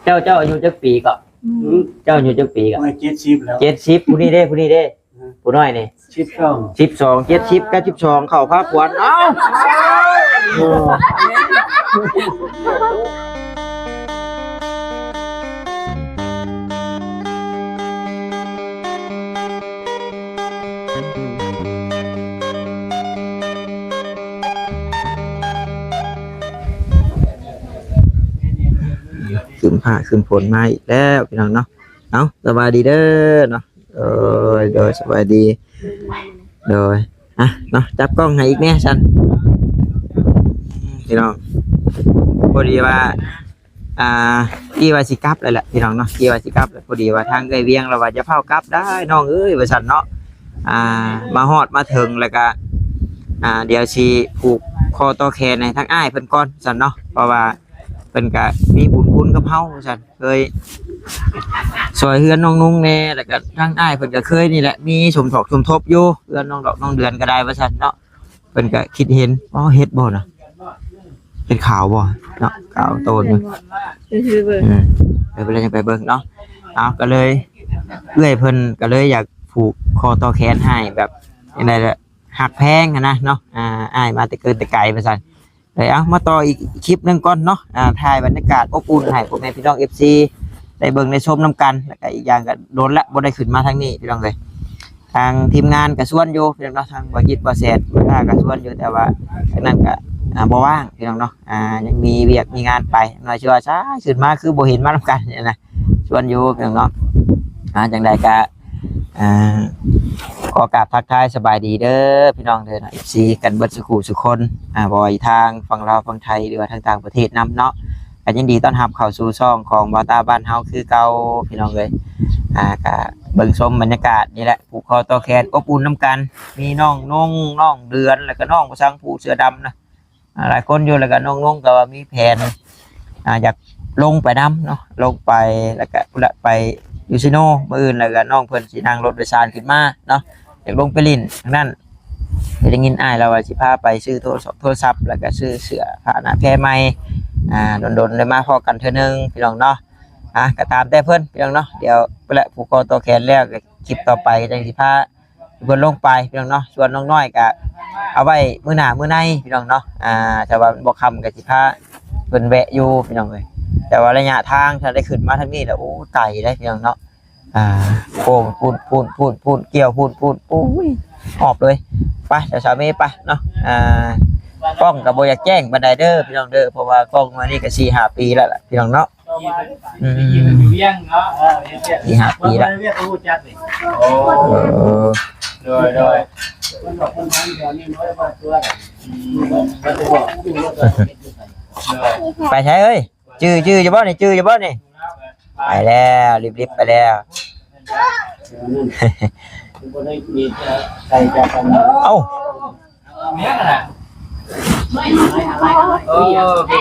ເຈົ້າ ເຈົ້າອາຍຸຈັກປີເກາະ? ອືມ ເຈົ້າອາຍຸຈັກປີເກາະ? ໂອ້ຍ ເຈັດສິບແລ້ວ ເຈັດສິບ. ຜູ້ນີ້ເດ້ ຜູ້ນີ້ເດ້? ຮະ? ຜູ້ນ້ອຍນີ້ ສິບສອງ ສິບສອງ ເຈັດສິບກັບສິບສອງ ເຂົ້າພາກວນ. ເອົ້າ ຄຶ້ມຟ້າຄຶ້ມຝົນມາອີກແລ້ວພີ່ນ້ອງເນາະ. ເອົ້າ ສະບາຍດີເດີເນາະ. ໂດຍ ໂດຍ ສະບາຍດີ. ໂດຍ ອ່ະເນາະ ຈັບກ້ອງໃຫ້ອີກແດ່ຊັ້ນ ພີ່ນ້ອງ. ພໍດີວ່າ ອ່າ ກີ້ວ່າຊິກັບແລ້ວແຫຼະພີ່ນ້ອງເນາະ, ກີ້ວ່າຊິກັບແລ້ວ ພໍດີວ່າທາງເອື້ອຍວຽງລາວວ່າ ຢ່າຟ້າວກັບໄດ້ນ້ອງເອີຍ ວ່າຊັ້ນເນາະ. ອ່າ ມາຮອດມາເຖິງແລ້ວກະ ອ່າ ດຽວຊິຜູກຄໍຕໍ່ແຂນໃຫ້ທາງອ້າຍເພິ່ນກ່ອນຊັ້ນເນາະ, ເພາະວ່າເພິ່ນກະມີບຸນຄຸນກັບເຮົາວ່າຊັ້ນ. ເຄີຍຊ່ອຍເຮືອນນ້ອງນຸ່ງແດ່ ແລ້ວກະທາງອ້າຍເພິ່ນກະເຄີຍນີ້ແຫຼະ ມີສົມທອກສົມທົບຢູ່ເຮືອນນ້ອງດອກນ້ອງເດືອນກະໄດ້ວ່າຊັ້ນເນາະ. ເພິ່ນກະຄິດເຫັນ ອໍ ເຫັດບໍ່ນະ ເຫັດຂາວບໍ່ເນາະ ຂາວໂຕນຢູ່. ອືມ ໄປເບິ່ງ ໄປເບິ່ງເນາະ. ເອົາ ກະເລີຍ ເອື້ອຍເພິ່ນກະເລີຍຢາກຜູກຄໍຕໍ່ແຂນໃຫ້ ແບບຈັ່ງໃດລະ ຮັກແພງຫັ້ນນະເນາະ. ອ່າ ອ້າຍມາແຕ່ເກີນແຕ່ໄກວ່າຊັ້ນ. ເອີ ເອົາ ມາຕໍ່ອີກຄລິບໜຶ່ງກ່ອນເນາະ. ອ່າ ຖ່າຍບັນຍາກາດອົບອຸ່ນໃຫ້ພໍ່ແມ່ພີ່ນ້ອງເອັຟຊີໄດ້ເບິ່ງໄດ້ຊົມນຳກັນ, ແລ້ວກະອີກຢ່າງກະດົນລະບໍ່ໄດ້ຂຶ້ນມາທາງນີ້ພີ່ນ້ອງເອີຍ. ທາງທີມງານກະຊວນຢູ່ພີ່ນ້ອງເນາະ, ທາງບໍ່ຈິດບໍ່ແສນເພິ່ນກະຊວນຢູ່ ແຕ່ວ່າທາງນັ້ນກະ ອ່າ ບໍ່ວ່າງພີ່ນ້ອງເນາະ. ອ່າ ຍັງມີວຽກມີງານໄປ ໜ້ອຍຊິວ່າຊາຍຂຶ້ນມາຄືບໍ່ເຫັນມານຳກັນນີ້ນະ. ຊວນຢູ່ພີ່ນ້ອງເນາະ. ອ່າ ຈັ່ງໃດກະ ອ່າ ຂໍກາບທັກທາຍສະບາຍດີເດີພີ່ນ້ອງເດີເນາະ ເອັຟຊີກັນເບິດສູ່ຄູ່ສູ່ຄົນ. ອ່າ ບໍ່ວ່າຢູ່ທາງຝັ່ງລາວຝັ່ງໄທ ຫຼືວ່າທາງຕ່າງປະເທດນຳເນາະ ກະຍິນດີຕ້ອນຮັບເຂົ້າສູ່ຊ່ອງຂອງບ່າວຕາບ້ານເຮົາຄືເກົ່າພີ່ນ້ອງເອີຍ. ອ່າ ກະເບິ່ງຊົມບັນຍາກາດນີ້ແຫຼະ ຜູກຄໍຕໍ່ແຂນອົບອຸ່ນນຳກັນ. ມີນ້ອງນົງ ນ້ອງເດືອນ ແລ້ວກະນ້ອງປະສັງ ຜູ້ເສື້ອດຳນະ ອ່າ ຫຼາຍຄົນຢູ່. ແລ້ວກະນ້ອງນົງກະວ່າມີແຜນ ອ່າ ຢາກລົງໄປນຳເນາະ, ລົງໄປແລ້ວກະພຸ້ນລະ ໄປຢູ່ຊີໂນມື້ອື່ນ. ແລ້ວກະນ້ອງເພິ່ນຊິນັ່ງລົດໂດຍສານຂຶ້ນມາເນາະ, ຢາກລົງໄປຫຼິ້ນທາງນັ້ນ. ໄດ້ຍິນອ້າຍລາວວ່າຊິພາໄປຊື້ໂທລະສັບ ໂທລະສັບ ແລ້ວກະຊື້ເສື້ອຜ້າໜ້າແພໃໝ່. ອ່າ ດົນໆໄດ້ມາພໍ້ກັນເທື່ອໜຶ່ງພີ່ນ້ອງເນາະ. ອ່າ ກະຕາມແຕ່ເພິ່ນພີ່ນ້ອງເນາະ. ດຽວພຸ້ນລະ ຜູກຄໍຕໍ່ແຂນແລ້ວ ກະຄລິບຕໍ່ໄປກະຈັ່ງຊິພາ ເພິ່ນລົງໄປພີ່ນ້ອງເນາະ. ສ່ວນນ້ອງນ້ອຍກະເອົາໄວ້ມື້ໜ້າມື້ໃນພີ່ນ້ອງເນາະ. ອ່າ ຖ້າວ່າມັນບໍ່ຄ່ຳກະຊິພາເພິ່ນແວະຢູ່ພີ່ນ້ອງເອີຍ. ແຕ່ວ່າໄລຍະທາງຖ້າໄດ້ຂຶ້ນມາທາງນີ້ລະ ໂອ້ ໄກເດ້ພີ່ນ້ອງເນາະ. ອ່າ ໂອ້ ພຸ້ນ ພຸ້ນ ພຸ້ນ ພຸ້ນ ກ່ຽວພຸ້ນ ພຸ້ນ ໂອ້ຍ ອອບເລີຍ. ໄປ ສາວເມ ໄປເນາະ. ອ່າ ກ້ອງກະບໍ່ຢາກແຈ້ງປານໃດເດີພີ່ນ້ອງເດີ ເພາະວ່າກ້ອງມານີ້ກະສີ່ຫ້າປີແລ້ວລະພີ່ນ້ອງເນາະ. ອືມ ຢູ່ວຽງເນາະ ເອີ ເຮັດວຽກ ສີ່ຫ້າປີລະ ເຮັດວຽກຮູ້ຈັກນີ້. ໂອ້ ເອີ ໂດຍ ໂດຍ ໄປໃສເອີຍ? ຈື່ ຈື່ຢູ່ບໍ່ນີ້? ຈື່ຢູ່ບໍ່ນີ້? ໄປແລ້ວ ລິບໆໄປແລ້ວ. ເອົ້າ ແມ່ນນະ. ເອີ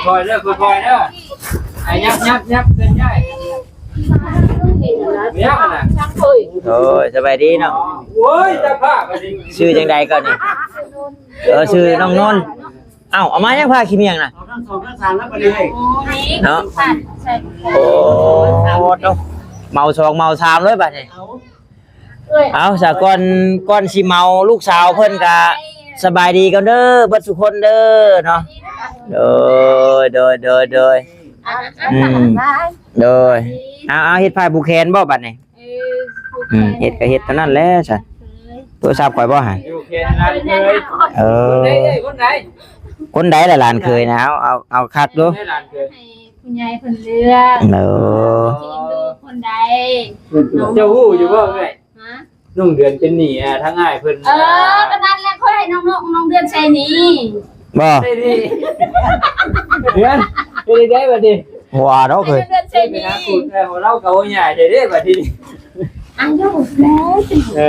ຄ່ອຍໆເດີ ຄ່ອຍໆເດີ. ໄອ້ຍັບໆໆ ເຄື່ອນຍ້າຍ. ແມ່ນນະ. ໂອ້ຍ ສະບາຍດີເນາະ. ໂອ້ຍ ຕາພາບ ຊື່ຈັ່ງໃດກ່ອນນີ້? ເອີ ຊື່ນ້ອງນົນ. ເອົ້າ ເອົາມາຍັງພາຂີ້ໝ້ຽງນະ? ເອົາທັງສອງທັງສາມແລ້ວບັດນີ້ເນາະ. ໂອ້ ເມົາສອງເມົາສາມເລີຍບັດນີ້. ເອົາ ສາກ່ອນ ກ່ອນຊິເມົາ ລູກສາວເພິ່ນກະສະບາຍດີກ່ອນເດີ ເບິດສູ່ຄົນເດີເນາະ. ໂດຍ ໂດຍ ໂດຍ ໂດຍ. ອືມ ໂດຍ. ເອົາ ເອົາ ເຮັດຜ້າຜູກແຂນບໍ່ບັດນີ້? ເອີ ອືມ ເຮັດກະເຮັດເທົ່ານັ້ນແຫຼະຊັ້ນ. ໂທລະສັບຂ້ອຍບໍ່ຫັ້ນ? ຢູ່ແຂນຫຼານເຂີຍ. ເອີ ຄົນໃດເອີຍ ຄົນໃດ? ຄົນໃດລະຫຼານເຂີຍນະ? ເອົາ ເອົາ ເອົາຄັກດູ. ໃຫ້ຜູ້ໃຫຍ່ເພິ່ນເລືອກ. ເອີ ຊິເອັນດູຄົນໃດ? ເຈົ້າຮູ້ຢູ່ບໍ່ເອື້ອຍ? ຮະ? ນ້ອງເດືອນເປັນໜີ້ ອ່າ ທາງອ້າຍເພິ່ນ. ເອີ ອ່າ ກະນັ້ນແຫຼະ ຂ້ອຍໃຫ້ນ້ອງ ນ້ອງເດືອນໃຊ້ໜີ້. ບໍ່ ໃຊ້ໜີ້. ເດືອນ ເປັນຈັ່ງໃດບັດນີ້? ວ່າເນາະ ເຄີຍ ໃຫ້ນ້ອງເດືອນໃຊ້ໜີ້. ເອີ ເຮົາກະບໍ່ຍາກໃຈເດ້ບັດນີ້. ອາຍຸແລ້ວ. ເອີ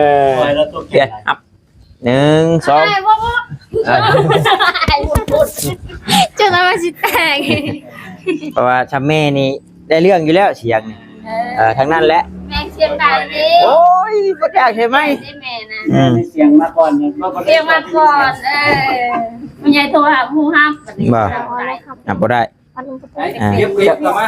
ເດືອນ ນັບ ໜຶ່ງ ສອງ ເອີ ຈົນວ່າຊິແຕກ. ເພາະວ່າຊຳແມ່ນີ້ ໄດ້ເລື່ອງຢູ່ແລ້ວ ສຽງນີ້. ເອີ ເອີ ທາງນັ້ນແຫຼະ ແມ່ນສຽງດັງເດ້. ໂອ້ຍ ບໍ່ຢາກໃຊ່ໄໝ? ອືມ ສຽງມາກ່ອນ ສຽງມາກ່ອນ. ເອີ ຜູ້ໃຫຍ່ໂທຫາຜູ້ຮັບ. ບໍ່ ຮັບບໍ່ໄດ້. ອ່າ ເກັບ ເກັບເຂົ້າມາ.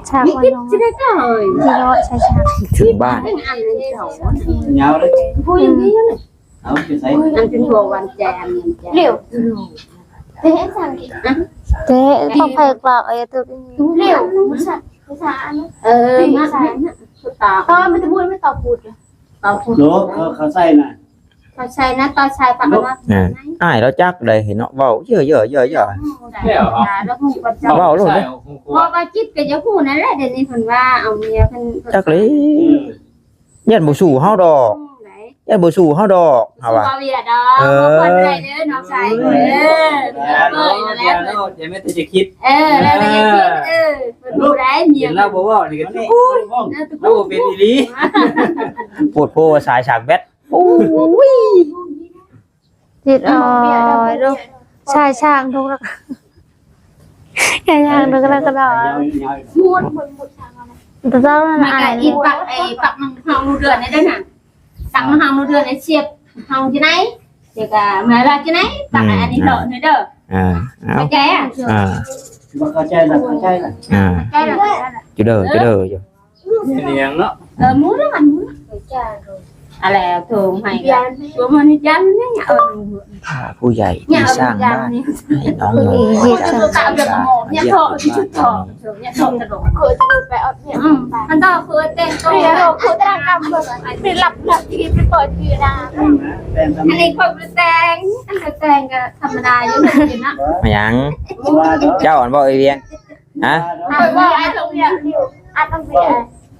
ສາກ ນີ້ ມັນ ທີ່ໄດ້ເຈົ້າເອີຍ ທີ່ເນາະ ໃສ່ສາກ ເຖິງບ້ານ ອັນນີ້ເຈົ້າ ຍາວເລີຍ ຜູ້ຍັງດີຢູ່ນີ້ ເອົາໄປໃສ່ ອັນເປັນຫົວວັນແຈມ ເຫຼວ ເຕະສັ່ງອີກ ເຕະ ຂອງໃຜກວ່າ ເອີ ຕົວນີ້ ເຫຼວ ເອີ ມາ ຕາ ເອີ ມັນຈະບໍ່ໄດ້ຕອບພຸດ ຕອບພຸດ ໂລ ເຂົາ ເຂົາໃສ່ນະ ເຂົາໃສ່ນະ ຕອນໃສ່ປາກ ໂລ ນະ ອ່າ ອ້າຍລາວຈັກໄດ໋ເນາະ ເວົ້າເຍີ້ໆໆໆ ແລ້ວ ເວົ້າໂລດເດີ ເວົ້າວ່າຈິດກໍຢາກຮູ້ນັ້ນແຫຼະ ດຽວນີ້ເພິ່ນວ່າເອົາເມຍເພິ່ນ ຈັກເລີຍ ເອີ ຢ້ານບໍ່ສູ້ເຮົາດອກ ຢ້ານບໍ່ສູ້ເຮົາດອກ ເຮົາວ່າ ບໍ່ເວຍດອກ ເອີ ບໍ່ຄວນໄດ້ເດີນ້ອງຊາຍຂ້ອຍ ເອີ ເອີ ເອີ ນັ້ນແຫຼະ ຢ່າແມ່ນແຕ່ຈະຄິດ ເອີ ແລ້ວແຕ່ຈະຄິດ ເອີ ເພິ່ນບໍ່ໄດ້ເມຍ ເຫັນລາວບໍ່ເວົ້ານີ້ກໍ ໂອ້ຍ ລາວບໍ່ເປັນອີ່ຫຼີ ໂພດໂພວ່າສາຍສາກແບັດ ໂອ້ຍ ຈິດອອຍເນາະ ຊາຍຊ່າງທຸກ ຊາຍຊ່າງທຸກ ກະດອຍ ໝູດ ໝູດ ໝູດ ຕະເຈົ້ານັ້ນ ມັນກະ ອາຍ ອີກປັກ ໄອ້ປັກໜຶ່ງເຮົາໜູເດືອນໄດ້ເດີນະ ປັກໜຶ່ງເຮົາໜູເດືອນໄດ້ສຽບເຮົາຢູ່ໃນ ແລ້ວກະມາລາດຢູ່ໃນ ປັກ ອືມ ອັນນີ້ເເດາະນີ້ເດີ ອ່າ ເອົາ ເຂົ້າໃຈອ່ະ ອ່າ ບໍ່ເຂົ້າໃຈລະ ເຂົ້າໃຈລະ ອ່າ ເຂົ້າໃຈລະ ຈຸເດີ ຈຸເດີ ເປັນຫຍັງເນາະ ເອີ ໝູດລະ ໝູດລະ ເຂົ້າໃຈລະ. ອະແລ້ວໂທໃຫ້ກໍ ໂທມາໃນຈັນນີ້ ເອີ ພະຜູ້ໃຫຍ່ທີ່ສ້າງບ້ານໃຫ້ນ້ອງໆມາຈາກສາງສາມາດເຮັດບຸນບານນີ້ ອັນດອກຄືແຕ່ງໂຕ ຄືຕາກຳ ໄປລັບລັບທີ່ໄປເປີດຢູ່ນາ ອັນນີ້ເຂົາບໍ່ແຕ່ງ ອັນແຕ່ງກໍທຳມະດາຢູ່ເນາະ ຫຍັງ ເຈົ້າອັນບໍ່ເອີຍວຽງ ຮະ ຂ້ອຍບອກໄອ້ຕົງນີ້ ອັດຕັ້ງແຕ່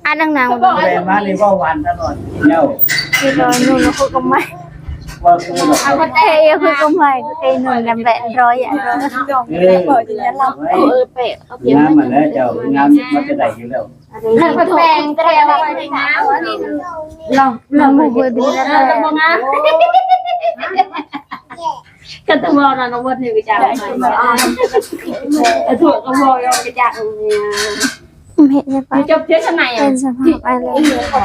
ອັດໜັກໆ ແມ່ນມານີ້ເວົ້າຫວານຕະຫຼອດແລ້ວ ເອີ ນຸ່ນຄືກໍໃໝ່ ວ່າຄືດອກ ເອີ ຄືກໍໃໝ່ ຄືໄກ່ນຸ່ນນຳແບະຮ້ອຍ ເອີ ເອີ ເປັນງາມຫັ້ນແຫຼະເຈົ້າ ງາມມັນຈະໄດ້ຢູ່ແລ້ວ ແລ້ວກໍແປງແຕ່ວ່າງາມ ລອງ ລອງເບິ່ງ ເອີ ບໍ່ງາມ ຄັນຕະເວົ້ານະ ນ້ອງເວີດນີ້ກໍຈະ ເອີ ຖືກກໍເວົ້າຢູ່ກໍຈະ ເຮັດຫຍັງປະ ຈົບເທື່ອສະໄໝ ເປັນສະພາບໄປເລີຍ ໄປ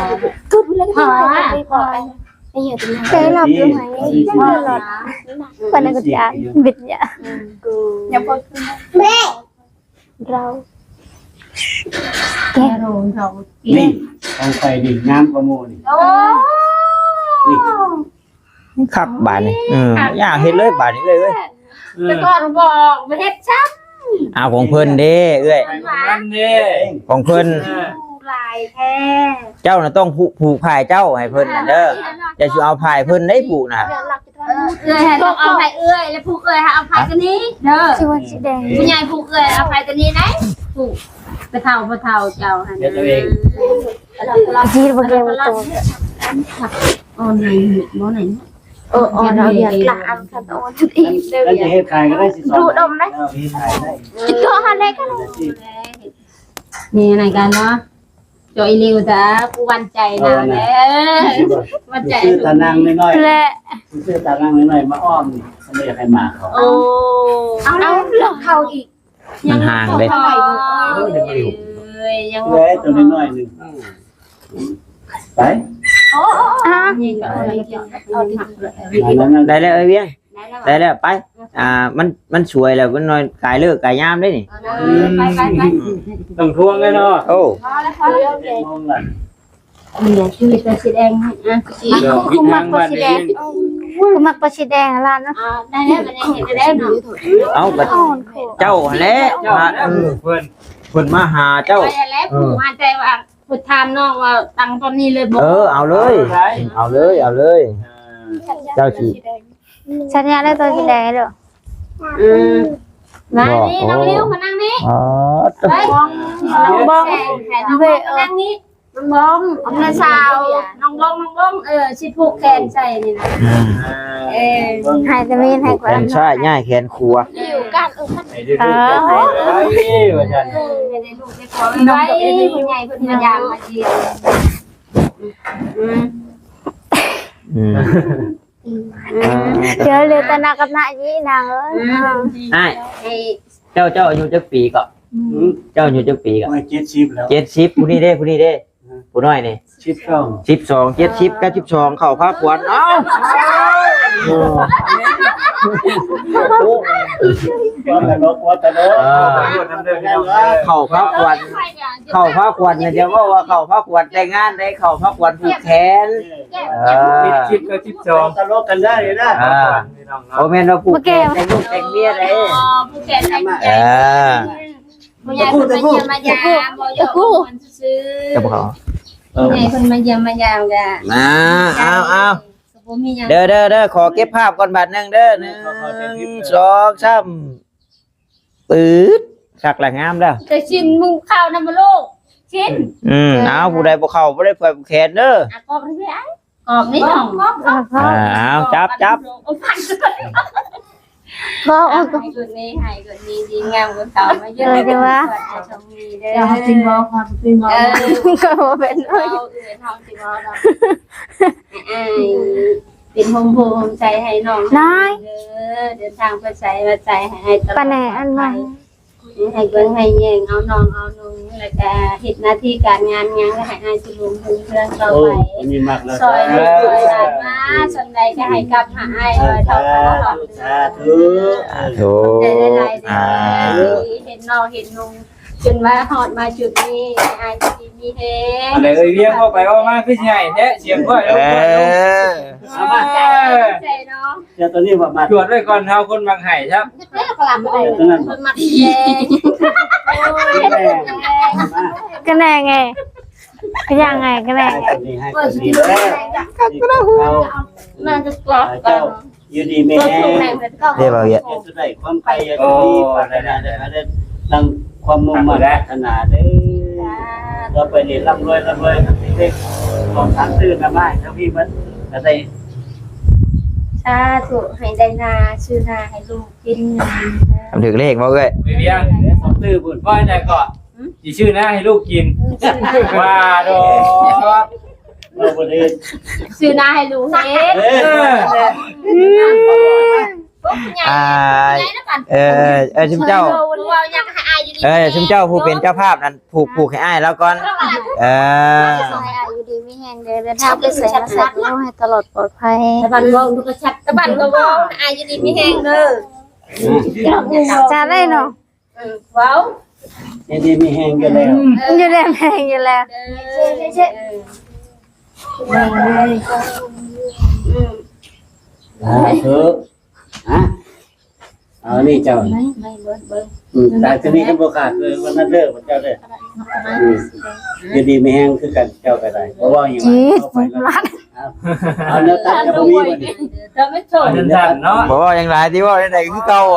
ເຮັດຫຍັງ ໄປຫຼັບຢູ່ໄຫ ເພິ່ນກໍຈະບິດຍາ ແມ່ ເຮົາ ແກະ ນີ້ ຂອງຂ້ອຍນີ້ງາມກວ່າໝູ່ນີ້ ໂອ້ ນີ້ ຄັກບາດນີ້ ເອີ ຢາກເຮັດເລີຍບາດນີ້ເອີຍ ເອີຍ ແຕ່ກ່ອນບອກບໍ່ເຮັດຊ້ຳ ເອົາຂອງເພິ່ນເດ້ເອື້ອຍ ຂອງເພິ່ນເດ້ ຂອງເພິ່ນ ເອີ ຫຼາຍແທ້ ເຈົ້ານະຕ້ອງຜູກ ຜູກຜ້າເຈົ້າໃຫ້ເພິ່ນນະເດີ ຢ່າຊິເອົາຜ້າໃຫ້ເພິ່ນໄດ້ຜູກນະ ເອື້ອຍໃຫ້ເອົາໃຫ້ເອື້ອຍ ແລ້ວຜູ້ເອື້ອຍໃຫ້ເອົາໄປຕົວນີ້ເດີ ຊິວ່າສີແດງ ຜູ້ໃຫຍ່ຜູ້ເອື້ອຍເອົາໄປຕົວນີ້ໄດ໋ ຜູ້ປະເຖົ້າ ປະເຖົ້າເຈົ້າຫັ້ນ ເຮັດເອົາເອງ ຊິບໍ່ແກ່ງຕົວ ອ່ອນໃນບໍ່ໃນ ເອີ ອ່ອນເອົາຢາກລະອັນຄັນອ່ອນຈຸດອີກເດີ ຄັນຈະເຮັດຂາຍກໍໄດ້ ຊິສອນ ດູດົມໄດ້ ເອີ ເຮັດຂາຍໄດ້ ຈຸດກໍຫັ້ນແຫຼະ ນີ້ໃນການເນາະ ເຈາະອີ່ຫຼີຕາ ຜູ້ໝັ້ນໃຈນາແລ້ວ ໝັ້ນໃຈ ຊື້ຕານັ່ງນ້ອຍໆ ແລະ ຊື້ຕານັ່ງນ້ອຍໆ ມາອ້ອມນີ້ ເພິ່ນບໍ່ຢາກໃຫ້ໝາເຂົ້າ ໂອ້ ເອົາແລ້ວ ເຂົ້າອີກ ມັນຫ່າງເດ້ ເອີ ຍັງບໍ່ໄດ້ຫົກ ເອີຍ ຍັງບໍ່ໄດ້ຫົກ ເອີຍ ຕົວນ້ອຍໆໜຶ່ງ ໄປ ໂອ້ ໄດ້ແລ້ວເອີຍວຽງ ໄດ້ແລ້ວ ໄປ ອ່າ ມັນ ມັນສວຍແລ້ວ ມັນນ້ອຍກາຍເລີກກາຍຍາມເດ້ນີ້ ເອີ ໄປ ໄປ ໄປ ຕ້ອງທວງເດ້ເນາະ ໂອ້ ພໍແລ້ວ ພໍແລ້ວ ເຈັດໂມງລະ ນີ້ແຫຼະ ຄືແຕ່ສີແດງ ອ່ະ ຄືມັກ ຄືມັກຕົວສີແດງ ຄືມັກຕົວສີແດງລະເນາະ ອ່າ ໄດ້ແລ້ວ ໄດ້ແລ້ວເນາະ ເອົ້າ ກໍເຈົ້າຫັ້ນແຫຼະ ເຈົ້າ ເອີ ເພິ່ນ ເພິ່ນມາຫາເຈົ້າ ໄດ້ແລ້ວ ເອີ ຜູ້ມາແຕ່ວ່າ ເພິ່ນຖາມນ້ອງວ່າຕັ້ງຕອນນີ້ເລີຍບໍ່ ເອີ ເອົາເລີຍ ເອົາເລີຍ ເອົາເລີຍ ເອີ ເຈົ້າຊິ ສັນຍາແລ້ວຕົວສີແດງເດີ ອືມ ມານີ້ ນ້ອງລິວ ມານັ່ງນີ້ ອໍ ໄປ ນ້ອງບອງ ນ້ອງບອງ ມານັ່ງນີ້ ນ້ອງບອງ ນ້ອງສາວ ນ້ອງບອງ ນ້ອງບອງ ເອີ ຊິຜູກແຂນໃສ່ນີ້ນະ ອືມ ເອີ ໃຫ້ຕາມີນໃຫ້ກວ່າ ແຂນຊ້າຍຍ້າຍແຂນຂວາ ຢູ່ກັນ ເອີ ເອີ ໃຫ້ໄດ້ລູກໄດ້ຜົວໄວໆ ວ່າຊັ້ນ ເອີ ໃຫ້ໄດ້ລູກໄດ້ຜົວໄວໆ ຜູ້ໃຫຍ່ເພິ່ນມາຢາມມາຢຽມ ອືມ ອືມ ອືມ ເຈີເລີຍຕາໜ້າກັບໜ້າອີ່ນາງເອີຍ ອືມ ອ້າຍ ໃຫ້ ເຈົ້າ ເຈົ້າອາຍຸຈັກປີເກາະ? ອືມ ເຈົ້າອາຍຸຈັກປີເກາະ? ໂອ້ຍ ເຈັດສິບແລ້ວ ເຈັດສິບ ຜູ້ນີ້ເດ້ ຜູ້ນີ້ເດ້ ອືມ ຜູ້ນ້ອຍນີ້ ສິບສອງ ສິບສອງ ເຈັດສິບກັບສິບສອງ ເຂົ້າພາຂວັນ ເອົ້າ ເຂົ້າພາຂວັນ ເຂົ້າພາຂວັນ ຢ່າເວົ້າວ່າເຂົ້າພາຂວັນແຕ່ງງານເດ້ ເຂົ້າພາຂວັນຜູກແຂນ ເອີ ສິບ ສິບ ສິບສອງ ຕະຫຼົກກັນໄດ້ເດ້ ອ່າ ພີ່ນ້ອງເນາະ ບໍ່ແມ່ນວ່າຜູກແຂນແຕ່ງລູກແຕ່ງເມຍເດ້ ຜູກແຂນແຕ່ງໃຈ ເອີ ຜູ້ໃຫຍ່ເພິ່ນມາຢ້ຽມມາຢາມ ເວົ້າຫຍອກເພິ່ນຊື່ໆ ກັບເຂົາ ເອີ ຜູ້ໃຫຍ່ເພິ່ນມາຢ້ຽມມາຢາມກະ ອ່າ ເອົາ ເອົາ ກະບໍ່ມີຫຍັງ ເດີ ເດີ ເດີ ຂໍເກັບພາບກ່ອນບາດໜຶ່ງເດີ ໜຶ່ງ ສອງ ສາມ ປືດ ຄັກລະ ງາມແລ້ວ ແຕ່ຊິນ ມຶງເຂົ້ານຳບໍ່ລູກ ຊິນ ອືມ ເອົາ ຜູ້ໃດບໍ່ເຂົ້າບໍ່ໄດ້ຜູກແຂນເດີ ອ່ະ ກອກນີ້ ກອກນີ້ນ້ອງ ອ່າ ເອົາ ຈັບ ຈັບ ພໍ ໃຫ້ລຸ້ນນີ້ ໃຫ້ລຸ້ນນີ້ດີງາມກວ່າເກົ່າ ມາເຢີ ເອີ ຈະວ່າ ເຈົ້າຊິເວົ້າ ເຮົາຊິເວົ້າ ເອີ ກໍບໍ່ເປັນ ເວົ້າອື່ນເຮົາຊິເວົ້າດອກ ອ້າຍ ເປັນໂຮມໂພໂຮມໄຊໃຫ້ນ້ອງ ນາຍ ເດີ ເດີນທາງໄປໃສມາໃສໃຫ້ອ້າຍຕະຫຼອດ ປານໃດອັນວ່າ ໃຫ້ເບິ່ງໃຫ້ແຍງເອົານ້ອງເອົານຸ່ງ ແລ້ວກະເຮັດໜ້າທີ່ການງານຫຍັງ ໃຫ້ອ້າຍສຸລຸ່ງຮຸ່ງເຮືອງຕໍ່ໄປ ໂອ້ຍ ອັນນີ້ມັກແລ້ວ ຊ່ອຍລູກຊ່ອຍຫຼານມາ ສ່ຳໃດກະໃຫ້ກັບຫາອ້າຍ ເອີ ເທົ່າກັນເນາະ ສາທຸ ສາທຸ ຂອບໃຈຫຼາຍໆເດີ ອ່າ ທີ່ເຫັນນ້ອງເຫັນນຸ່ງ ຈົນວ່າຮອດມາຈຸດນີ້ ໃຫ້ອ້າຍຢູ່ດີມີແຮງ. ອັນໃດເອີຍ ວຽງເວົ້າໄປເວົ້າມາຄືຊິໃຫ້ແທ້ ສຽງຂ້ອຍ ເອີ ເອົາມາ ໃຈເນາະ. ເຈົ້າຕົວນີ້ບໍ່ມາ ຈວດໄວ້ກ່ອນ ເຮົາຄົນມັກໃຫ້ຊ້ຳ ເຈົ້າຕົວນັ້ນ ຄົນມັກແຮງ ກະແນງໄງ ກະຢ່າງໄງ ກະແນງ ໃຫ້ຕົວນີ້ ໃຫ້ຕົວນີ້ເດີ ເອົາ ມາຈະກອບ ເຈົ້າ ຢູ່ດີມີແຮງ ເດ້ບໍ່ວຽກ ເຮັດໃຫ້ໄດ້ຄວາມໄປ ໂອ້ ປາດຖະໜາໄດ້ ໄດ້ດັ່ງຄວາມມຸ່ງໝັ້ນປາດຖະໜາເດີ. ສາທຸ ຕໍ່ໄປນີ້ລ່ຳລວຍ ລ່ຳລວຍ ຄັນຖືກເລກສອງສາມຕື້ນະ ມາໃຫ້ເຈົ້າພີ່ເບິດກະໄດ້. ສາທຸ ໃຫ້ໄດ້ນາ ຊື້ນາໃຫ້ລູກກິນ. ຄັນຖືກເລກບໍ່ເອື້ອຍ? ໄປວຽງ ສອງຕື້ພຸ້ນ ວ່າແນວໃດເກາະ? ຊິຊື້ນາໃຫ້ລູກກິນ ວ່າດອກ ບໍ່ໄດ້ ຊື້ນາໃຫ້ລູກເຮັດ ເອີ ອ່າ ເອີ ເອີ ຊຸມເຈົ້າ ເວົ້າຫຍັງໃຫ້ອ້າຍຢູ່ດີ ເອີ ຊຸມເຈົ້າຜູ້ເປັນເຈົ້າພາບນັ້ນ ຜູກ ຜູກໃຫ້ອ້າຍລາວກ່ອນ ເອີ ຂໍໃຫ້ອ້າຍຢູ່ດີມີແຮງເດີ ເດີນທາງໄປໃສມາໃສກໍຂໍໃຫ້ຕະຫຼອດປອດໄພ ຕະບັນເວົ້າດູກະຊັດ ຕະບັນກໍເວົ້າ ອ້າຍຢູ່ດີມີແຮງເດີ ຈະໄດ້ເນາະ. ເອີ ເວົ້າ ຢູ່ດີມີແຮງຢູ່ແລ້ວ ເອີ ຢູ່ດີມີແຮງຢູ່ແລ້ວ ເອີ ເອີ ສາທຸ ຮະ ເອົານີ້ເຈົ້າ ໄໝ ໄໝ ເບິ່ງ ເບິ່ງ ອືມ ຕາຍຕົວນີ້ຄັນບໍ່ຂາດເລີຍ ວັນນັ້ນເດີ ພວກເຈົ້າເດີ ອືມ ຢູ່ດີມີແຮງຄືກັນ ເຈົ້າກໍໄດ້ ບໍ່ເວົ້າຫຍັງຫຼາຍ ເອົາໄປເນາະ. ເອົາແນວຕັດກໍບໍ່ມີບັດນີ້ ເຈົ້າແມ່ນໂສດ ເອົາສັ້ນເນາະ ບໍ່ເວົ້າຫຍັງຫຼາຍຕິ ເວົ້າຈັ່ງໃດກໍຄືເກົ່າ ເ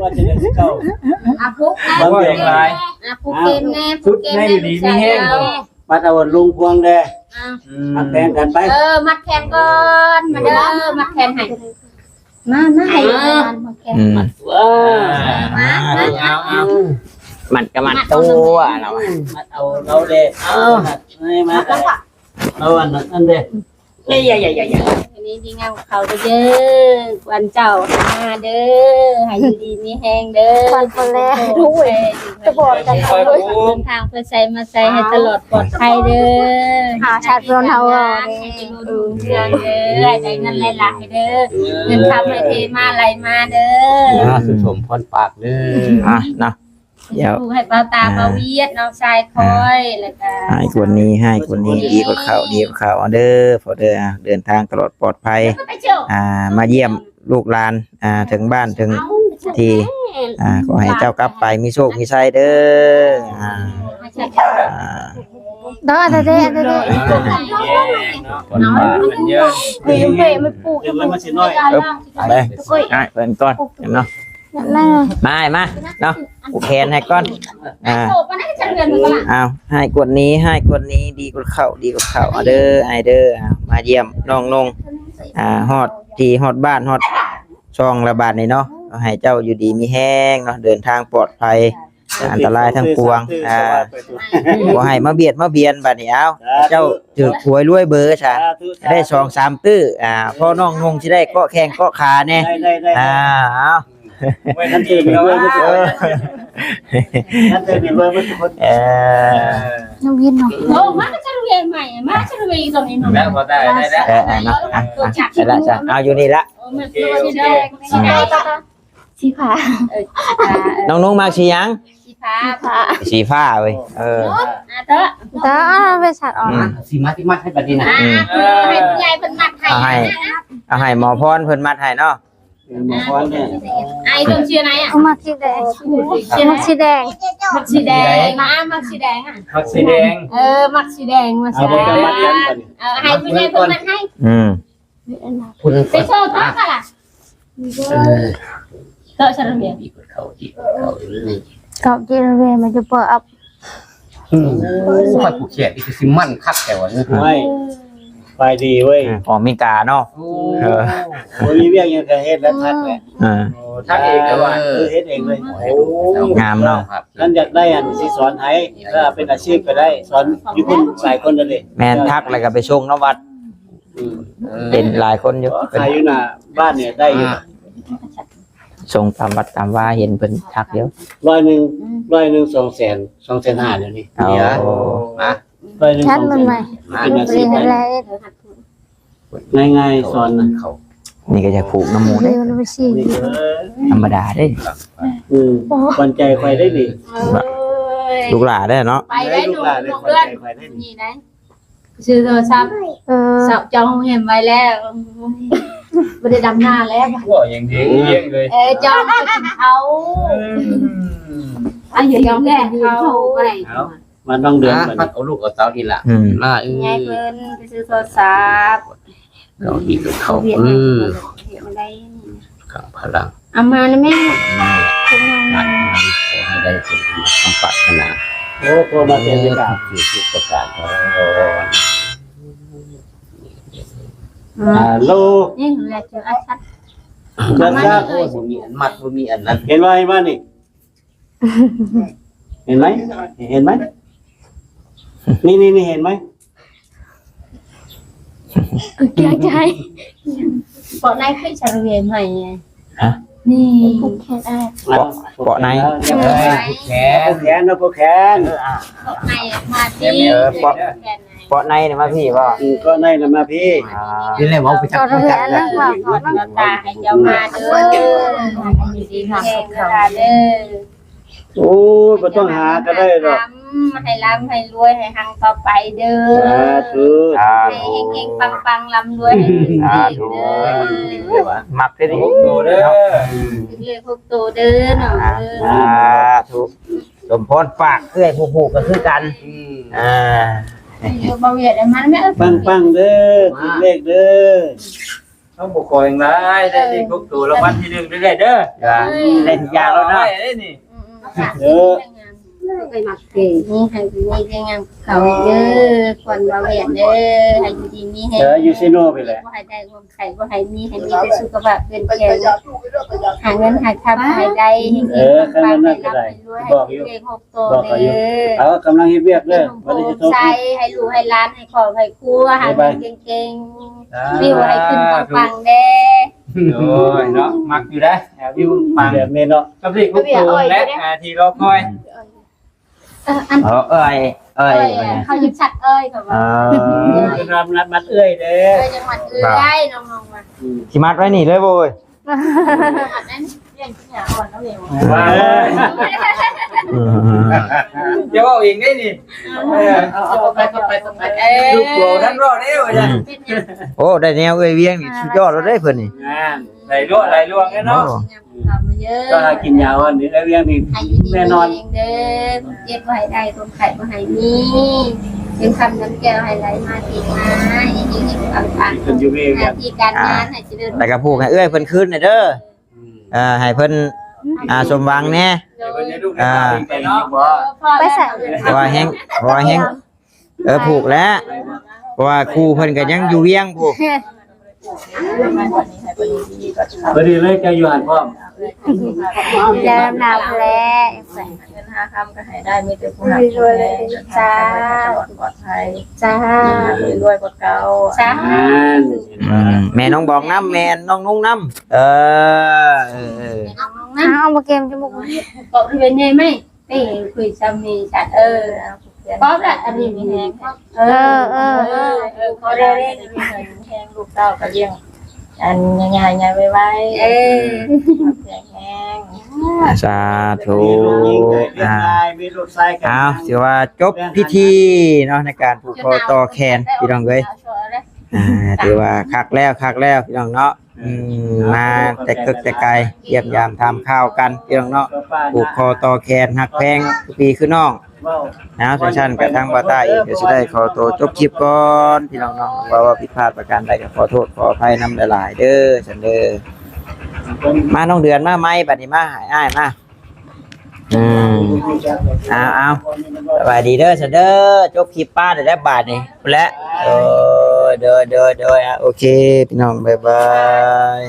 ວົ້າຈັ່ງໃດຄືເກົ່າ ອາ ຜູກ ບໍ່ເວົ້າຫຍັງຫຼາຍ ອາ ຜູກແຂນແນ່ ຜູກແຂນແນ່ ຢູ່ດີມີແຮງ ມັດເອົາລຸງພວງແດ່ ອືມ ມັດແຂນກັນໄປ ເອີ ມັດແຂນກ່ອນ ມາເດີ ມັດແຂນໃຫ້ ມາ ມາໃຫ້ ອືມ ມັດແຂນ ອືມ ມາ ມາ ເອົາ ເອົາ ມັດກໍມັດຕົວະລາວ ມັດເອົາລາວແດ່ ເອົາ ມັດໃຫ້ມາ ລາວອັນນັ້ນເດ້ ເອີຍ ອັນນີ້ດີງາມເຂົ້າເດີ ວັນເຈົ້າມາເດີ ໃຫ້ຢູ່ດີມີແຮງເດີ ວັນຄົນແລ ໂອ້ຍ ຕະບອດກັນ ເດີນທາງໄປໃສມາໃສໃຫ້ຕະຫຼອດປອດໄພເດີ ຫາຊາດເພື່ອນເຮົາ ໃຫ້ເຈຣິນຮຸ່ງເຮືອງເດີ ໃຫ້ໄດ້ເງິນຫຼາຍໆເດີ ເງິນຄຳໃຫ້ເທມາໄຫຼມາເດີ ອ່າ ສຸກສົມພອນປາກເດີ ອ່າ ເນາະ ດຽວ ໃຫ້ບ່າວຕາ ອ່າ ບ່າວວຽດ ນ້ອງຊາຍຂ້ອຍ ອ່າ ແລ້ວກະ ໃຫ້ກວ່ານີ້ ໃຫ້ກວ່ານີ້ ດີກວ່າເກົ່າ ດີກວ່າເກົ່າເດີ ພໍ່ເດີ ອ່າ ເດີນທາງຕະຫຼອດປອດໄພ ອ່າ ມາຢ້ຽມລູກຫຼານ ອ່າ ເຖິງບ້ານເຖິງທີ່ ອ່າ ຂໍໃຫ້ເຈົ້າກັບໄປມີໂຊກມີໄຊເດີ ອ່າ ອ່າ ດອ ດອ ດອ ດອ ເອີບ ໄປ ອ້າຍເພິ່ນກ່ອນເນາະ ມາ ມາເນາະ ຜູກແຂນໃຫ້ກ່ອນ ອ່າ ເອົາ ໃຫ້ກວ່ານີ້ ໃຫ້ກວ່ານີ້ ດີກວ່າເກົ່າ ດີກວ່າເກົ່າ ເອົາເດີ ອ້າຍເດີ ອ່າ ມາຢ້ຽມນ້ອງນົງ ອ່າ ຮອດທີ່ຮອດບ້ານຮອດຊ່ອງລະບາດນີ້ເນາະ ຂໍໃຫ້ເຈົ້າຢູ່ດີມີແຮງເນາະ ເດີນທາງປອດໄພ ອັນຕະລາຍທັງປວງ ອ່າ ບໍ່ໃຫ້ມາບຽດມາບຽນບາດນີ້ ເອົາ ສາທຸ ເຈົ້າຖືກຫວຍລວຍເບີຊະ ສາທຸ ໄດ້ສອງສາມຕື້ ອ່າ ພໍນ້ອງນົງຊິໄດ້ເກາະແຂ້ງເກາະຂາແດ່ ໄດ້ ໄດ້ ໄດ້ ອ່າ ເອົາ ໄວ້ນັ້ນເອງເນາະ ເອີ ນັ້ນເອງເນາະ ເອີ ນ້ອງວິນເນາະ ໂອ້ ມາຈະລຽນໃໝ່ ມາຈະລຽນອີກຕອນນີ້ເນາະ ແລ້ວບໍ່ໄດ້ ໄດ້ແລ້ວ ເອີ ເນາະ ອ່ະ ອ່ະ ໄດ້ລະ ເອົາ ຢູ່ນີ້ລະ ໂອເຄ ໂອເຄ ສີຟ້າ ເອີ ສີຟ້າ ເອີ ນ້ອງນຸ່ງມັກສີຫຍັງ? ສີຟ້າ ສີຟ້າ ສີຟ້າເວີຍ ເອີ ອ່າ ເທາະ ເທາະ ເອົາໄປສັດອອກ ອືມ ສີມາຕິມັດໃຫ້ບັດນີ້ນະ ອ່າ ອືມ ເອີ ໃຫ້ຜູ້ໃຫຍ່ເພິ່ນມັດໃຫ້ ເອົາໃຫ້ ເອົາໃຫ້ໝໍພອນເພິ່ນມັດໃຫ້ເນາະ ໝໍພອນເດ້ ອ້າຍຕົວຊື່ອະໄລອະ? ມັກສີແດງ ມັກສີແດງ ມັກສີແດງ ອ່າ ມັກສີແດງ ມັກສີແດງ ເອີ ມັກສີແດງ ມັກສີແດງ ເອົາ ເອົາ ໃຫ້ຜູ້ໃຫຍ່ເພິ່ນມັດໃຫ້ ອືມ ຜູ້ນັ້ນ ໄປໂຊຕໍ່ກັນລະ ເອີ ເກາະຈະລະເວຍ ເກາະຈະລະເວຍ ມັນຈະເປີດອັບ ອືມ ຂ້ອຍຜູ້ແຂກນີ້ຄືຊິໝັ້ນຄັກແທ້ວ່າ ໂອ້ຍ ໄປດີເວີຍ ອືມ ອອກເມກາເນາະ ໂອ້ ເອີ ບໍ່ມີວຽກຫຍັງກໍເຮັດແລ້ວທັກແຫຼະ ອ່າ ໂອ້ ທັກເອງກໍວ່າ ເອີ ເຮັດເອງເລີຍ ໂອ້ ງາມເນາະ ຄັນຢາກໄດ້ອັນຊິສອນໃຫ້ ເອີ ເປັນອາຊີບກໍໄດ້ ສອນຢູ່ພຸ້ນຫຼາຍຄົນແລ້ວເດ້ ແມ່ນ ທັກແລ້ວກໍໄປສົ່ງນຳວັດ ອືມ ເອີ ເປັນຫຼາຍຄົນຢູ່ ຂາຍຢູ່ໜ້າບ້ານນີ້ໄດ້ຢູ່ ອ່າ ສົ່ງຕາມວັດຕາມວາ ເຫັນເພິ່ນທັກຢູ່ ຮ້ອຍໜຶ່ງ ອືມ ຮ້ອຍໜຶ່ງ ສອງແສນ ສອງແສນຫ້າ ດຽວນີ້ ໂອ້ ຮະ ຮ້ອຍໜຶ່ງ ສອງແສນ ເປັນອາຊີບໄດ້ ງ່າຍໆ ສອນນະ ນີ້ກໍຢາກຜູກນຳໝູ່ເດ້ ນີ້ກໍ ທຳມະດາເດ້ ອືມ ຂວັນໃຈຂ້ອຍໄດ້ນີ້ ເອີ ລູກຫຼ້າເດ້ເນາະ ໄປໄດ້ໜູ ລູກຫຼ້າເດີ ເພື່ອນ ຂ້ອຍໄດ້ ນີ້ໄດ້ ຊື້ໂທລະສັບ ເອີ ເຊົາ ຈອງໂຮງແຮມໄວ້ແລ້ວ ບໍ່ໄດ້ດຳນາແລ້ວ ເວົ້າຫຍັງດີ ເອີ ລ້ຽງເລີຍ ເອີ ຈອງໄປກິນເຂົ້າ ເອີ ອັນ ຈອງໄປກິນເຂົ້າ ເອົາ ມານ້ອງເດືອນ ອ່ະ ບັດນີ້ ເອົາລູກເອົາເຕົ້ານີ້ລະ ອືມ ຫຼ້າເອີຍ ຍາຍເພິ່ນໄປຊື້ໂທລະສັບ ເອົາອີກເຂົ້າ ເອີ ເຮັດມາໄດ້ ກຳລັງ ເອົາມານະແມ່ ນັດມາ ຂໍໃຫ້ໄດ້ສົມຄວາມປາດຖະໜາ ໂອ້ ໂທມາເຕັມເວລາ ເອີ ທຸກໆປະການ ອາໂລ ນີ້ແຫຼະ ເຈີອາຊັດ ເຈີອາຊັດ ໂອ້ຍ ບໍ່ມີອັນມັດ ບໍ່ມີອັນນັ້ນ ເຫັນບໍ່ ເຫັນບໍ່ນີ້ ເຫັນໄໝ ເຫັນໄໝ ນີ້ໆໆ ເຫັນໄໝ ເກງໃຈ ເປາະໃນຄືສະເວນໃໝ່ ຮະ ນີ້ ເປາະ ເປາະໃນ ເອີ ແຂນ ເນາະ ແຂນ ເອີ ອ່ະ ເປາະໃນມາພີ້ ເອີ ເປາະ ແຂນ ເປາະໃນນະມາພີ້ບໍ່ ອືມ ເກາະໃນນະມາພີ້ ອ່າ ນີ້ແຫຼະ ເວົ້າໄປຈັກ ເກາະໃນນະມາພີ້ ຕາໃຫ້ເຈົ້າມາເດີ ຢູ່ດີມີແຮງເດີ ໂອ້ຍ ບໍ່ຕ້ອງຫາກໍໄດ້ດອກ ໃຫ້ລ່ຳໃຫ້ລວຍ ໃຫ້ຮັ່ງຕໍ່ໄປເດີ ສາທຸ ສາທຸ ໃຫ້ເຮັງໆປັງໆ ລ່ຳລວຍ ໃຫ້ຖືກເລກເດີ ມັກເດ້ນີ້ ຖືກເລກຫົກໂຕເດີ ເນາະ ສາທຸ ສົມພອນປາກເອື້ອຍຜູ້ຜູກກໍຄືກັນ ອືມ ອ່າ ຢູ່ບໍ່ວຽດໃຫ້ມັນແມ່ ປັງໆເດີ ຖືກເລກເດີ ເຮົາບໍ່ຂໍຫຍັງຫຼາຍ ໄດ້ເລກຫົກໂຕ ລາງວັນທີໜຶ່ງເລື້ອຍໆເດີ ໄດ້ທຸກຢ່າງແລ້ວເນາະ ໄດ້ນີ້ ອືມ ເອີ ໃຫ້ມີແຮງເດີ ຄວນບໍ່ວຽດເດີ ໃຫ້ຢູ່ດີມີແຮງ ເອີ ຢູ່ເຊໂນໄປແຫຼະ ບໍ່ໃຫ້ໄດ້ຄວາມໄຂ້ ບໍ່ໃຫ້ມີ ໃຫ້ມີແຕ່ສຸຂະພາບເຂັ້ມແຂງ ຫາເງິນຫາຄຳໃຫ້ໄດ້ ເອີ ຄັນນັ້ນກໍໄດ້ ບອກຢູ່ ເລກຫົກໂຕ ບອກເຂົາຢູ່ ເອີ ເອົາ ກຳລັງເຮັດວຽກເດີ ບໍ່ໄດ້ຈະໂທ ໃສ່ໃຫ້ລູກໃຫ້ຫຼານ ໃຫ້ຄອບໃຫ້ຄົວ ຫາເງິນເກັ່ງໆ ວິວໃຫ້ຂຶ້ນປັງໆແດ່ ໂອ້ຍເນາະ ມັກຢູ່ເດ້ ວິວປັງແບບນີ້ເນາະ ກັບເລກຫົກໂຕແຫຼະ ອ່າ ທີ່ລໍຄອຍ ເອີ ອັນ ເອີ ເອີຍ ເອີຍ ເອີຍ ເຂົາຢາກສັກເອີຍ ເຂົາວ່າ ເອີ ເອີຍ ຮັບນັດມັດເອື້ອຍເດ້ ເອີຍ ຢາກມັດເອື້ອຍ ນ້ອງໆວ່າ ອືມ ຊິມັດໄວ້ນີ້ເລີຍບໍ່ເອີຍ ມັດນັ້ນ ອືມ ຢ່າເວົ້າເອງເດ້ນີ້ ເອີ ເອົາ ເອົາ ເອົາໄປ ເອົາໄປ ເອົາໄປ ເອີ ລູກໂຕທັນເວົ້າເດ້ວ່າຊັ້ນ ອືມ ໂອ້ ໄດ້ແນວເອື້ອຍວຽງນີ້ສຸດຍອດແລ້ວເດ້ເພິ່ນນີ້ ງານ ໄຫຼລົວງ ໄຫຼລົວງເດ້ເນາະ ໂອ້ ເຈົ້າຫາກິນຢາອ່ອນນີ້ ໄອ້ວຽງນີ້ແນ່ນອນ ໃຫ້ຢູ່ດີມີແຮງເດີ ຄວາມເຈັບບໍ່ໃຫ້ໄດ້ ຄວາມໄຂ້ບໍ່ໃຫ້ມີ ເງິນຄຳນຳແກ້ວໃຫ້ໄຫຼມາເທມາ ໃຫ້ເຮັງໆປັງໆ ຂຶ້ນຢູ່ເວຍ ໜ້າທີ່ການງານໃຫ້ຈະເລີນ ແລ້ວກໍຜູກໃຫ້ເອື້ອຍເພິ່ນຄືນແດ່ເດີ ອືມ ເອີ ໃຫ້ເພິ່ນ ອ່າ ສົມຫວັງແດ່ ໃຫ້ເພິ່ນໄດ້ລູກໄດ້ຫຼານໄປອີກບໍ່ ໄປໃສ ເພາະວ່າແຮງ ເພາະວ່າແຮງ ເອີ ຜູກແລ້ວ ເພາະວ່າຄູ່ເພິ່ນກໍຍັງຢູ່ວຽງພຸ້ນ ພໍດີເລີຍ ເຈົ້າຢູ່ຫັ້ນພ້ອມ ແລ້ວນາແລ້ວ ເງິນຫາຄຳກໍໃຫ້ໄດ້ ມີແຕ່ຜູ້ຮັກແພງ ສາທຸ ຕະຫຼອດປອດໄພ ສາທຸ ລວຍກວ່າເກົ່າ ສາທຸ ອືມ ແມ່ນ້ອງບອງນຳ ແມ່ນ້ອງນຸ່ງນຳ ເອີ ເອີ ເອີ ເອົາມາເກັບຈະໝູກ ເກາະທີ່ເປັນໃຫຍ່ໄໝ ເອີ ຄຸຍຊຳມີສັດ ເອີ ເອົາ ປອບລະ ອັນນີ້ມີແຮງ ເອີ ເອີ ເອີ ເອີ ເອີ ຂໍແດ່ເດ້ ມີແຮງ ລູກເຕົ້າກໍລ້ຽງ ອັນງ່າຍໆໃຫຍ່ໄວໆ ເອີ ແຂງແຮງ ສາທຸ ມີລູກຍິງກໍລ້ຽງງ່າຍ ອ່າ ມີລູກຊາຍກໍ ອ້າວ ຖືວ່າຈົບພິທີເນາະ ໃນການຜູກຄໍຕໍ່ແຂນ ພີ່ນ້ອງເອີຍ ອ່າ ຖືວ່າຄັກແລ້ວ ຄັກແລ້ວ ພີ່ນ້ອງເນາະ. ອືມ ມາແຕ່ເກີກແຕ່ໄກ ຢ້ຽມຢາມຖາມຂ່າວກັນ ພີ່ນ້ອງເນາະ ຜູກຄໍຕໍ່ແຂນ ຮັກແພງຄືພີ່ຄືນ້ອງ. ເອົາ ຈັ່ງຊັ້ນກະທາງບ່າວຕ້າເອງກະຊິໄດ້ຂໍໂຕຈົບຄລິບກ່ອນ ພີ່ນ້ອງເນາະ ເວົ້າຜິດພາດປະການໃດກະຂໍໂທດຂໍອະໄພນຳຫຼາຍໆເດີ ຊັ້ນເດີ. ມານ້ອງເດືອນມາໃໝ່ ບັດນີ້ມາ ໃຫ້ອ້າຍມາ. ອືມ ເອົາໆ ສະບາຍດີເດີ ຊັ້ນເດີ ຈົບຄລິບປ້າໄດ້ແລ້ວບາດນີ້ ພຸ້ນແຫຼະ ໂດຍ ໂດຍ ໂດຍ ໂດຍ ອ່າ ໂອເຄ ພີ່ນ້ອງ ບາຍບາຍ.